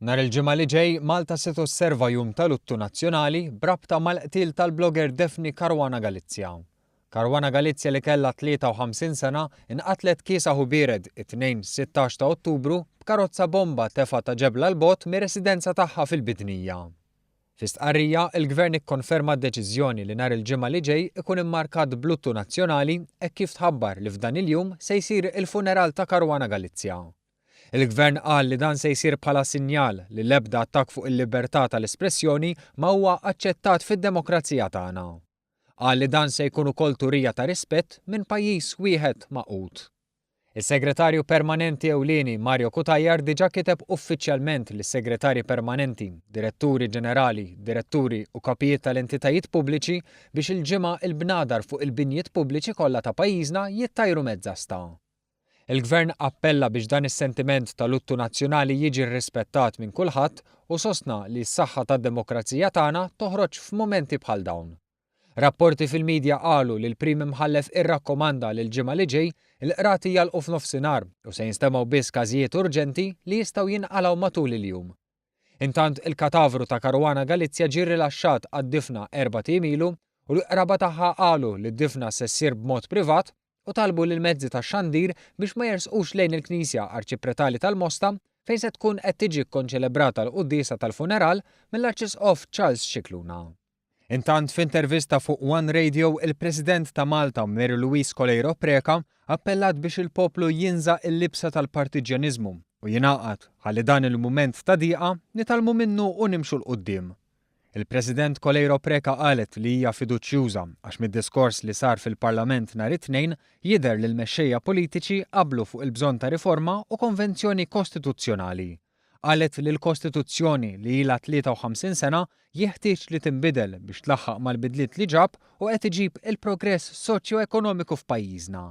Nhar il-Ġimgħa li ġej, Malta se tosserva jum ta' luttu nazzjonali b'rabta mal-qtil tal-blogger Daphne Caruana Galizia. Caruana Galizia li kellha 53 sena inqatlet kiesaħ u biered it-Tnejn 16 ta' Ottubru b'karozza bomba tefgħa ta' ġebla 'l bogħod mir-residenza tagħha fil-Bidnija. Fi stqarrija, il-Gvern ikkonferma d-deċiżjoni li nhar il-Ġimgħa li ġej ikun immarkat b'luttu nazzjonali hekk kif tħabbar li f'dan il-jum se jsir il-funeral ta' Caruana Galizia. Il-Gvern qal li dan se jsir bħala sinjal li l-ebda attakk fuq il-libertà tal-espressjoni ma huwa aċċettat fid-demokrazija tagħna. Qal li dan se jkun ukoll turija ta' rispett minn pajjiż wieħed magħqud. Is-Segretarju Permanenti Ewlieni Mario Cutajar diġà kiteb uffiċjalment lis-Segretarji Permanenti, Diretturi Ġenerali, Diretturi u Kapijiet tal-entitajiet pubbliċi biex il-Ġimgħa il-bnadar fuq il-binjiet pubbliċi kollha ta' pajjiżna jittajru mezz'asta. Il-Gvern appella biex dan is-sentiment ta' luttu nazzjonali jiġi rrispettat minn kulħadd u sostna li s-saħħa tad-demokrazija tagħna toħroġ f'mumenti bħal dawn. Rapporti fil-midja qalu li l-Prim Imħallef irrakkomanda li l-Ġimgħa li ġej il-qrati jagħlqu f'nofsinhar u se jinstemgħu biss każijiet urġenti li jistgħu jinqalgħu matul il-jum. Intant il-katavru ta' Caruana Galizia ġie rrilaxxat għad-difna erbat ijiem ilu u l-qraba tagħha qalu li d-difna se ssir b'mod privat u talbu lill-mezzi tax-xandir biex ma jersqux lejn il-Knisja Arċipretali tal-Mosta fejn se tkun qed tiġi kkonċelebrata l-quddiesa tal-funeral mill-Arċisqof Charles Scicluna. Intant f'intervista fuq One Radio il-President ta' Malta Mary Louise Coleiro Preca appellat biex il-poplu jinża' il-libsa tal-partiġġjaniżmu u jingħaqad ħalli dan il-mument ta' diqa nitgħallmu minnu u nimxu 'l quddiem. Il-President Coleiro Preca qalet li hija fiduċjuża għax mid-diskors li sar fil-Parlament nhar it-Tnejn jidher li l-mexxejja politiċi qablu fuq il-bżonn ta' riforma u konvenzjoni kostituzzjonali. Qalet li l-Kostituzzjoni li ilha 53 sena jeħtieġ li tinbidel biex tlaħħaq mal-bidliet li ġab u qed iġib il-progress soċjo-ekonomiku f'pajjiżna.